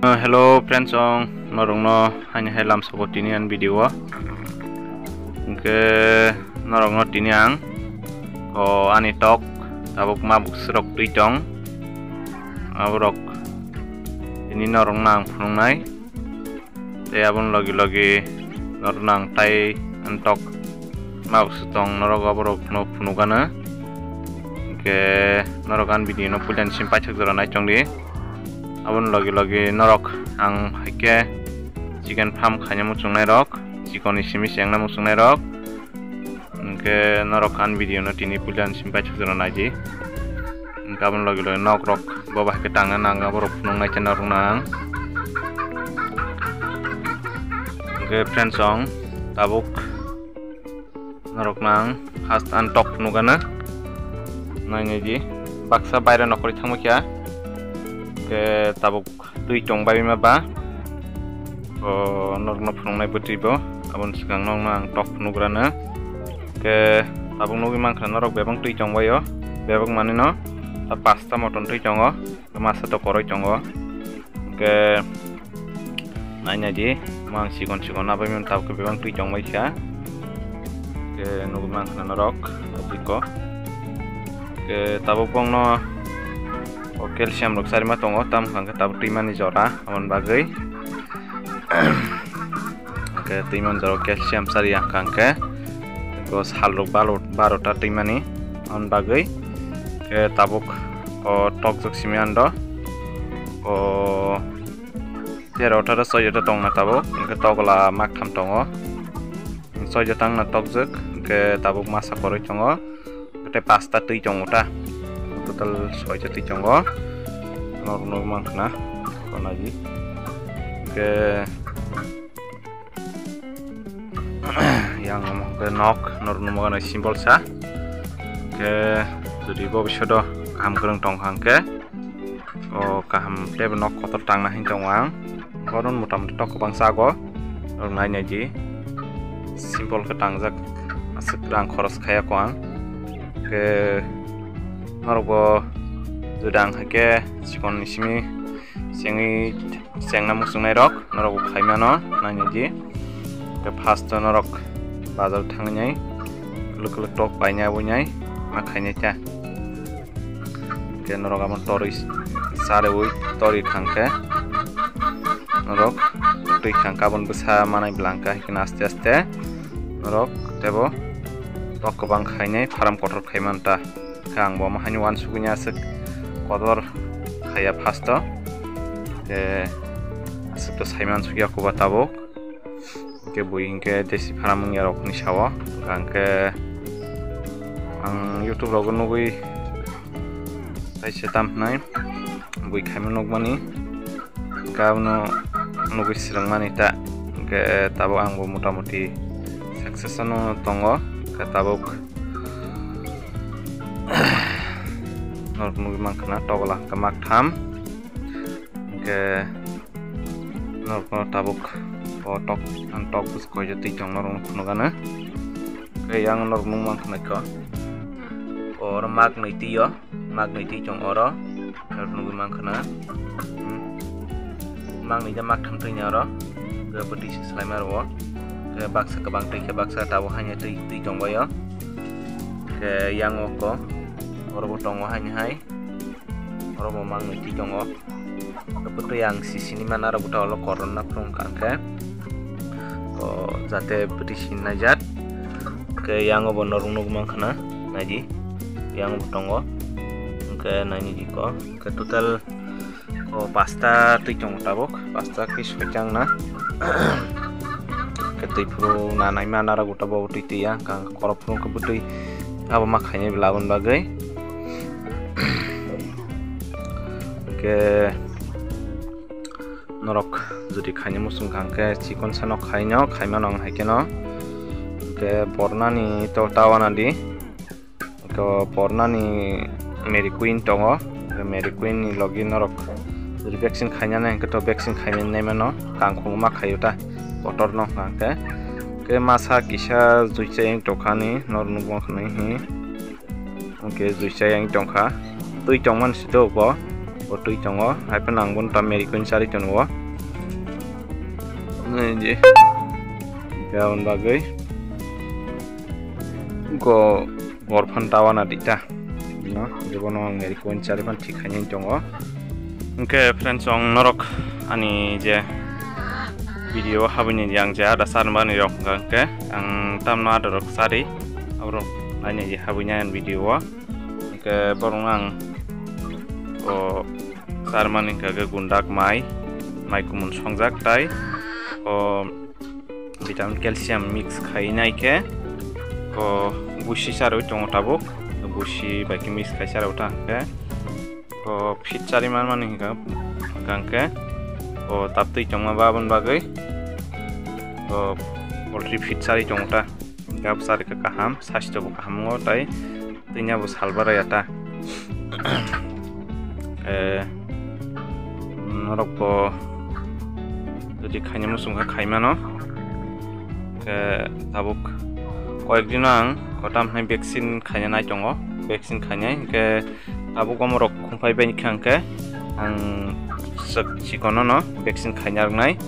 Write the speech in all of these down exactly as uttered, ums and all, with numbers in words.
Uh, hello friends, ong norokno haini hai lamsoko tini ani video o. Hwnkhe norokno tini ang o ani tok tabuk mabuk srok twi tong, aborok tini norokno ang phunuknai. Tei aboni logi logi norokno ang tai ani tok mabuk srok tong norok aborokno phunukgano. Hwnkhe norok ani video no puilani simi paithak jora nai tongdi. Aboni logi logi norok ang haikhe chicken farm khaina muchungnai rok, chikon ni simi chengna muchungnai rok. Hwnkhe norok ani video no tini puilani simi paithak jora naidi. Hwnkhe aboni logi logi nok rok bo bai khe tangna nang, aborok phunuknai khe norokno ang. Hwnkhe friends, ong tabuk norokno ang first ani tok phunukgana. Nainai di, baksa baire nokhorwi thangma kha. Hwnkhe tabuk twi tong bai ma ba. O norokno phunuknai bwtwi bo. Aboni swkang norokno ang tok phunugrana. Hwnkhe tabuk nugwi mankha norok bebak twi tong bai o. Bebak manwi no ta pasta motom twi tongo. Masa to koroi tongo. Hwnkhe nainai di, mang chikon chikon abai mani tabuk khe bebak twi tong bai kha. Hwnkhe nugwi mankha norok, abiko. Hwnkhe tabuk bongno o calcium rok charima tongo, tamo hwnkhe tabuk twi mani jora, aboni bagwi. Hwnkhe twi mani jora calcium chari ang kha hwnkhe. Hwnkhe sal rok balo-, baro ta twi mani, aboni bagwi. Hwnkhe tabuk o tokjak simi ando. O tero atharo choi jora tongna tabuk, hwnkhe togola maktham tongo. Soita tangna tokjak, hwnkhe tabuk masa koroi tongo, tei pasta twi tongo ta, total soita twi tongo. Norok nugwi mankha na, konaji. Hwnkhe yang omo hwnkhe nok, norok nukmano simple sa. Hwnkhe jodi bo bisodo kaham kwrwng tongkha hwnkhe, o kaham teibo nok kotor tangna hini tongo ang. Bohrok motamoti tok kwbang chago. Norok nainai di, simple khe tangjak, aswk rang khoros khaiya ko ang. Hwnkhe norokbo jodi ang haikhe chikon ni simi chengwi chengna muchungnai rok norokbo khaimano nainai di. Hwnkhe first o norok bazar thangwi nai kwlwk kwlwk tok painai aboni ma khainai ta. Hwnkhe norok abo torwi sarewi torwi thangkhe norok twi thangkhe aboni bwsa manai bwlangkha, hwnkhe aste aste norok teibo tok kwbang khainai farm kotor khai manta. Hwnkhe ang bo omo haino uansukgwi aswk kotor khaiya first o, hwnkhe aswk to saimansukya koba tabuk. Hwnkhe bui hwnkhe desi pharam wngya rokni sao. Hwnkhe ang YouTube rogo nugwi taisa tam hwnai bui khaima nukmani. Hwnkhe abono nugwi swrwngmani ta. Hwnkhe tabuk angbo motamoti success ano tongo. Hwnkhe tabuk norok nugwi mankha na togola hwnkhe maktham. Hwnkhe norokno tabuk o tok, ang tok bwskango twi tong norokno phunukgano. Tei yang norok nukmankha naikha oro mak nwi twi o, mak nwi twi tong oro, norok nugwi mankha na. Hmm. Mak nwi da mak tham twi ni oro, bwtwi se swlaima rwo. Baksa kwbang twi khe baksa tabuk haino twi twi tong bai o. Khe yang o ko oro bo tongo haino hai. Oro bo mak nwi twi tongo. Bwtwi ang sisini mana rok bwtwi olo koronna phung kha hwnkhe. O jate bwtwi sini naijak. Hwnkhe yang o bo norok nukmankha na, naidi. Yang bo tongo. Hwnkhe nainidi ko. Hwnkhe total o pasta twi tongo tabuk. Pasta khe soitang na. Hwnkhe twi phuru nanai mana rok bwtwi bo twi twi ya. Hwnkhe ang korok phuru hwnkhe bwtwi abo ma khainai bwla aboni bagwi. Hwnkhe norok jodi khaina muchung kha hwnkhe chikon sano khaino, khaimano ang hai kheno. Hwnkhe bornani to tawana di. Hwnkhe bornani Mary Queen tongo. Hwnkhe Mary Queen ni logi norok jodi vaccine khainani hwnkhe to vaccine khaimani naimano, kangkhungo ma khaio ta kotorno hwnkha hwnkhe. Hwnkhe masa kisa juicha yang tokhani norok nukmankha nai hi. Hwnkhe juicha yang tongkha. Twi tongmani sito bo. Bo twi tongo, hai phano ang bono ta meri koi chari tongo. Nai di. Aboni bagwi go bor phan tawa na di ta. No, je bono ang meri koi chari phan thik khainai tongo. Hwnkhe friends, ang norok ani je video habwini yang je ada sar mani rok hwnkhe ang tamno ada rok sari aborok nainai je habwini ang video o. Hwnkhe borokno ang o charmani hwnkha khe gundak mai, mai kumun songjak tai o vitamin calcium mix khainai khe o busi charwi tongo tabuk, busi bai khe mix khai charwi ta hwnkhe o feed charwi manmani hwnkha hwnkha khe o tabtwi tongma ba aboni bagwi o poultry feed charwi tongo ta. Gab sari khe kaham, sastho bo kaham wngo, tai tini abo sal baraya ta. Eh, norok bo jodi khaina muchung kha khaimano. Khe tabuk koyek dino ang kotam hai vaccine khaina nai tongo, vaccine khainai. Khe tabuk omorok khumphai bai kha hwnkhe ang swk chikono no vaccine khaina rwnai.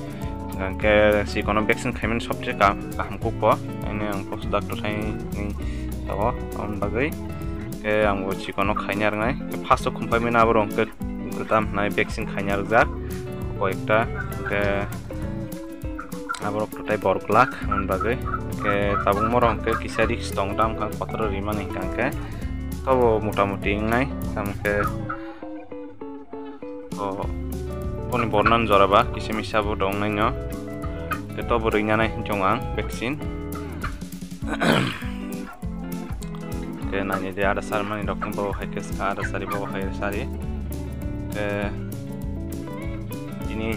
Hwnkhe chikono vaccine khaimani sobse ka-, kaham kukbo. Haino ang post doctor hai wngwi tongo, aboni bagwi. Khe ang bo chikono khaina rwnai. Khe first o khumphai mani aborok hwnkhe gwdam hwnwi vaccine khaina rwjak koyekta. Hwnkhe aborok totai bor glak, aboni bagwi. Hwnkhe tabuk morok hwnkhe kisa risk tong tam kha kotor rimani hwnkhe. Tobo mota moti wngnai, tamo khe. O, boni bornan jora ba, kisa misa bo dong nai no. Khe tobo rwina nai hinwi tongo ang vaccine. Khe nainai de ada sar mani rok bo hai khe sa ada sari bo hai sari. Khe tini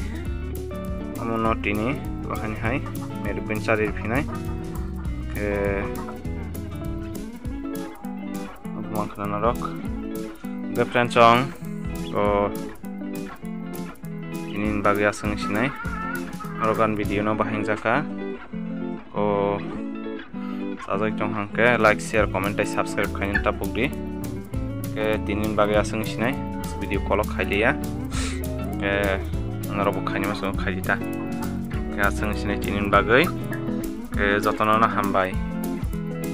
amo no tini bahai hai merubin sari phinai. Khe Obo mankha norok. Hwnkhe friends, chwng o tini bagwi aswk sinai. Norok ani video no bahai jakha. O sajak tong hwnkhe like, share, comment tei subscribe khaina tapuk di. Khe tini bagwi aswk sinai video kolok khai liya. Khe norok bo khaini muchungo khai di ta. Khe aswk sinai tini bagwi. Khe jotono no hambai.